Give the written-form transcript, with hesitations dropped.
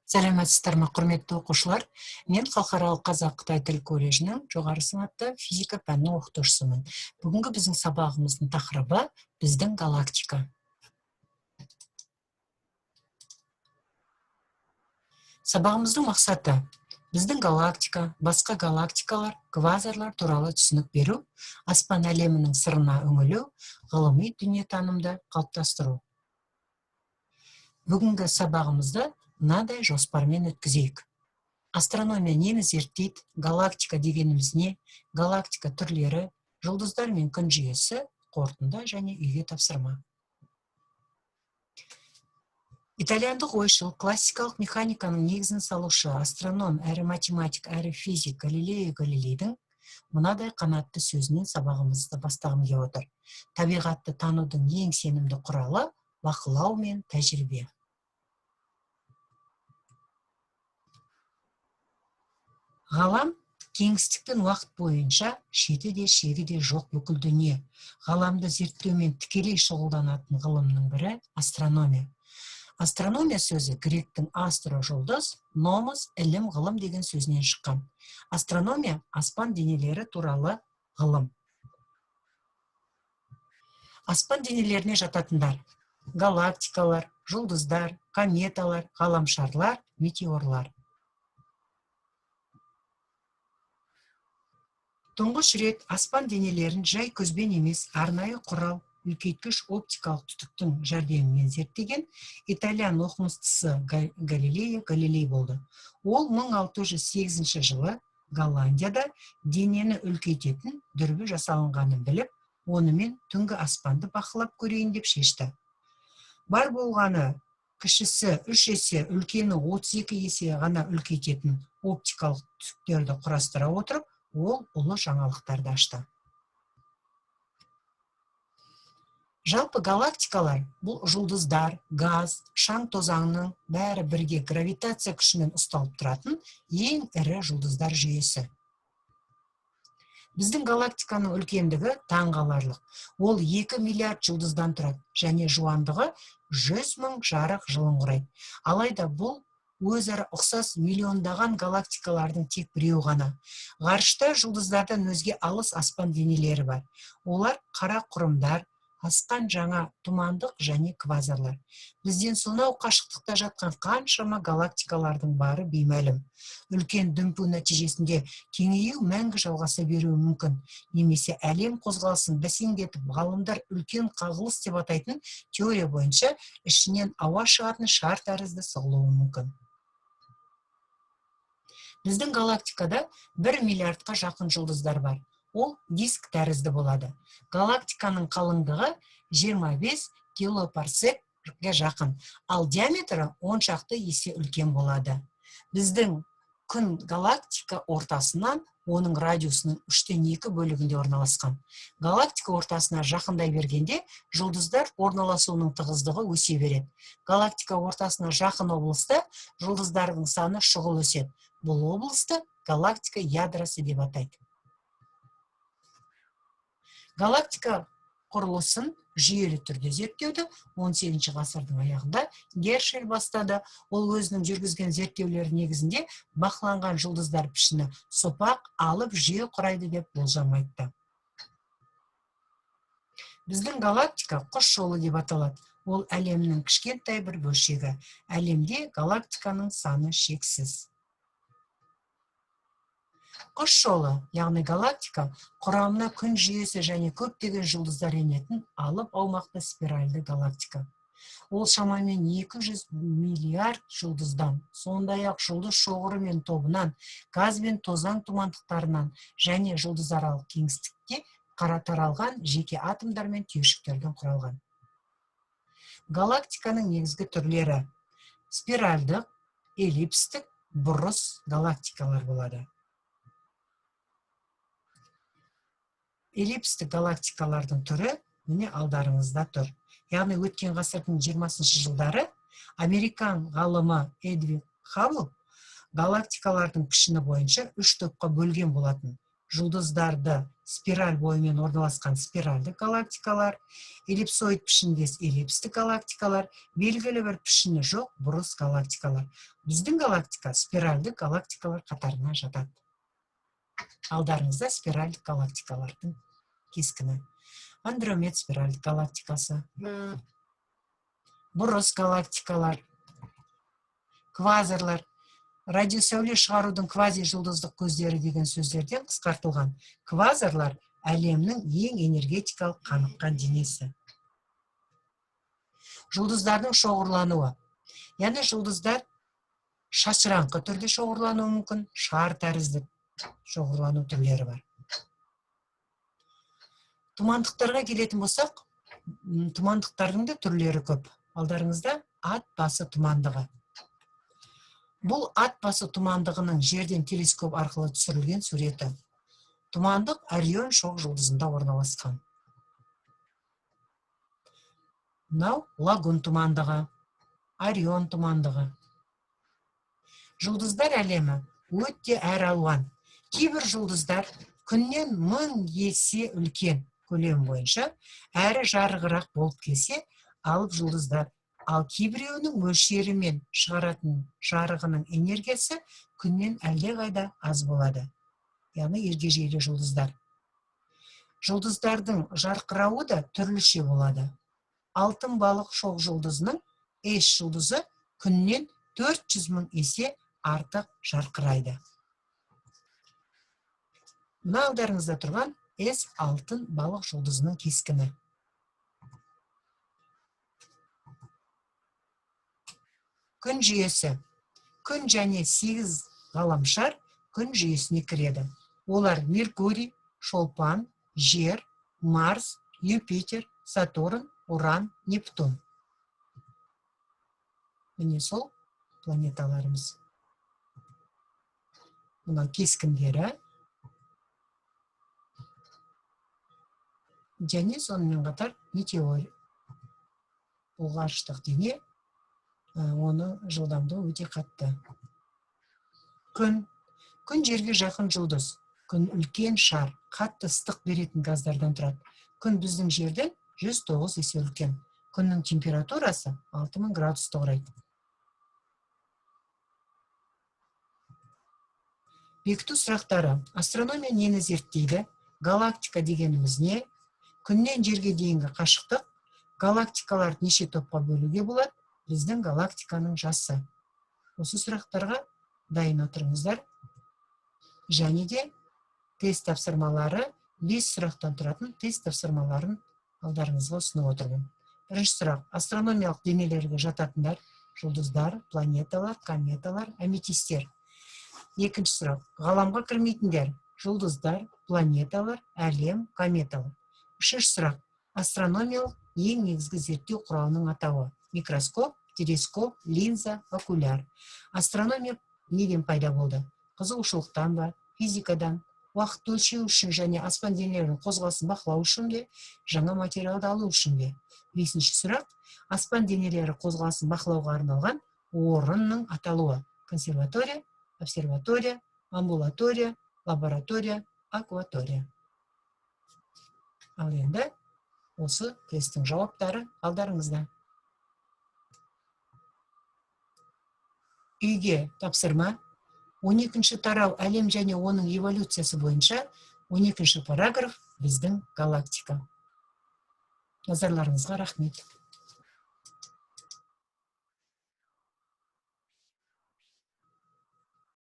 Сәлеметсіздер ме, құрметті оқушылар? Мен Халықаралық Қазақ-Қытай тіл колледжінің жоғары сыныпты физика пәнінің оқытушысымын. Бүгінгі біздің сабағымыздың тақырыбы біздің галактика. Сабағымыздың мақсаты біздің галактика, басқа галактикалар, квазарлар туралы түсінік беру, аспан әлемінің сырына үңілу, ғылыми дүниетанымды қалыптастыру. Бүгінгі сабағымызды мынадай жоспармен өткізейік. Астрономия нені зерттейді, галактика дегеніміз не, галактика түрлері, жұлдыздар мен күн жүйесі, қорытынды және үйге тапсырма. Итальяндық ойшыл, классикалық механиканың негізін салушы, астроном, әрі математик, әрі физик Галилео Галилейдің мынадай қанатты сөзінен сабағымызды бастағым келіп отыр. Табиғатты танудың ең сенімді құралы бақылау мен тәжірибе. Ғалам кеңістік пен уақыт бойынша шеті де шегі де жоқ бүкіл дүние. Ғаламды зерттеумен тікелей шұғылданатын ғылымның бірі астрономия. Астрономия сөзі гректің астро жұлдыз, номос ілім, ғылым деген сөзінен шыққан. Астрономия аспан денелері туралы ғылым. Аспан денелеріне жататындар: галактикалар, жұлдыздар, кометалар, ғаламшарлар, метеорлар. Тұңғыш рет аспан денелерін жай көзбен емес, арнайы құрал, үлкейткіш оптикалық түтіктің жәрдемімен зерттеген итальян оқымыстысы Галилео Галилей болды. Ол 1608 жылы Голландияда денені үлкейтетін дүрбі жасалынғанын біліп, онымен түнгі аспанды бақылап көрейін деп шешті. Бар болғаны кішісі 3 есе, үлкені 32 есе ғана үлкейтетін оптикалық түтіктерді құрастыра отырып, ол ұлы жаңалықтарды ашты. Жалпы галактикалар бұл жұлдыздар, газ, шаң тозаңның бәрі бірге гравитация күшімен ұсталып тұратын ең ірі жұлдыздар жүйесі. Біздің галактиканың үлкендігі таңғаларлық. Ол 2 миллиард жұлдыздан тұрады және жуандығы 100 мың жарық жылын құрайды. Алайда бұл өзара ұқсас миллиондаған галактикалардың тек біреуі ғана. Ғарышта жұлдыздардан өзге алыс аспан денелері бар. Олар қара құрымдар, асқан жаңа тұмандық және квазарлар. Бізден сонау қашықтықта жатқан қаншама галактикалардың бары беймәлім. Үлкен дүмпу нәтижесінде кеңею мәңгі жалғаса беруі мүмкін. Немесе әлем қозғалысын бәсеңдетіп, ғалымдар үлкен қағылыс деп атайтын теория бойынша ішінен ауа шығатын шар тәрізді сығылуы мүмкін. Біздің галактикада 1 миллиардқа жақын жұлдыздар бар. Ол диск тәрізді болады. Галактиканың қалыңдығы 25 килопарсекке жақын, ал диаметрі 10 шақты есе үлкен болады. Біздің күн галактика ортасынан оның радиусының 2/3 бөлігінде орналасқан. Галактика ортасына жақындай бергенде жұлдыздар орналасуының тығыздығы өсе береді. Галактика ортасына жақын облыста жұлдыздардың саны шұғыл өседі. Бұл облысты галактика ядросы деп атайды. Галактика құрылысын жүйелі түрде зерттеуді 18 ғасырдың аяғында Гершель бастады. Ол өзінің жүргізген зерттеулері негізінде бақыланған жұлдыздар пішіні сопақ алып жүйе құрайды деп болжам айтты. Біздің галактика құс жолы деп аталады. Ол әлемнің кішкентай бір бөлшегі. Әлемде галактиканың саны шексіз. Құс жолы, яғни галактика, құрамына күн жүйесі және көптеген жұлдыздар енетін алып аумақты спиральді галактика. Ол шамамен 200 миллиард жұлдыздан, сондай-ақ жұлдыз шоғыры мен тобынан, газ бен тозаң тұмандықтарынан және жұлдызаралық кеңістікте таралған жеке атомдар мен түйіршіктерден құралған. Галактиканың негізгі түрлері спиральдық, эллипстік, бұрыс галактикалар болады. Эллипстік галактикалардың түрі міне алдарыңызда тұр. Яғни өткен ғасырдың 20 жылдары американ ғалымы Эдвин Хаббл галактикалардың пішіні бойынша 3 топқа бөлген болатын. Жұлдыздарды Спираль бойымен орналасқан спиральді галактикалар, эллипсоид пішіндес эллипстік галактикалар, белгілі бір пішіні жоқ бұрыс галактикалар. Біздің галактика спиральді галактикалар қатарына жатады. Алдарыңызда спиральді галактикалардың кескіні. Андромед спиральді галактикасы, бұрыс галактикалар, квазарлар, радиосәуле шығарудың квазижұлдыздық көздері деген сөздерден қысқартылған квазарлар әлемнің ең энергетикалық қаныққан денесі. Жұлдыздардың шоғырлануы. Яғни жұлдыздар шашыраңқы түрде шоғырлануы мүмкін, шар тәрізді шоғырлану түрлері бар. Тұмандықтарға келетін болсақ, тұмандықтардың да түрлері көп. Алдарыңызда ат басы тұмандығы. Бұл ат басы тұмандығының жерден телескоп арқылы түсірілген суреті. Тұмандық Орион шоқ жұлдызында орналасқан. Мынау Лагун тұмандығы, Орион тұмандығы. Жұлдыздар әлемі өте әралуан. Кейбір жұлдыздар күннен 1000 есе үлкен көлем бойынша әрі жарығырақ болып келсе, алып жұлдыздар, ал кейбіреуінің мөлшері мен шығаратын жарығының энергиясы күннен әлдеқайда аз болады. Яғни ергежейлі жұлдыздар. Жұлдыздардың жарқырауы да түрліше болады. Алтын балық шоқ жұлдызының С жұлдызы күннен 400 000 есе артық жарқырайды. Мына алдарыңызда тұрған С алтын балық жұлдызының кескіні. Күн жүйесі. Күн және 8 ғаламшар күн жүйесіне кіреді. Олар Меркурий, Шолпан, Жер, Марс, Юпитер, Сатурн, Уран, Нептун. Міне сол планеталарымыз. Мына кескіндері. Және сонымен қатар метеор. Бұл ғарыштық дене, оны жылдамдығы өте қатты. Күн. Күн жерге жақын жұлдыз. Күн үлкен шар, қатты ыстық беретін газдардан тұрады. Күн біздің жерден 109 есе үлкен. Күннің температурасы 6000 градусты құрайды. Бекіту сұрақтары. Астрономия нені зерттейді? Галактика дегеніміз не? Күннен жерге дейінгі қашықтық. Галактикаларды неше топқа бөлуге болады? Біздің галактиканың жасы. Осы сұрақтарға дайын отырыңыздар. Және де тест тапсырмалары, 5 сұрақтан тұратын тест тапсырмаларын алдарыңызға ұсынып отырмын. Бірінші сұрақ. Астрономиялық денелерге жататындар жұлдыздар, планеталар, кометалар, аметистер. Екінші сұрақ. Ғаламға кірмейтіндер жұлдыздар, планеталар, әлем, кометалар. Үшінші сұрақ. Астрономиялық ең негізгі зерттеу құралының атауы. Микроскоп, телескоп, линза, окуляр. Астрономия неден пайда болды? Қызығушылықтан ба, физикадан, уақытты өлшеу үшін және аспан денелерінің қозғалысын бақылау үшін бе, жаңа материалды алу үшін бе? Бесінші сұрақ. Аспан денелері қозғалысын бақылауға арналған орынның аталуы. Консерватория, обсерватория, амбулатория, лаборатория, акватория. Ал енді осы тесттің жауаптары алдарыңызда. Үйге тапсырма. 12-ші тарау әлем және оның эволюциясы бойынша 12-ші параграф біздің галактика. Назарларыңызға рахмет.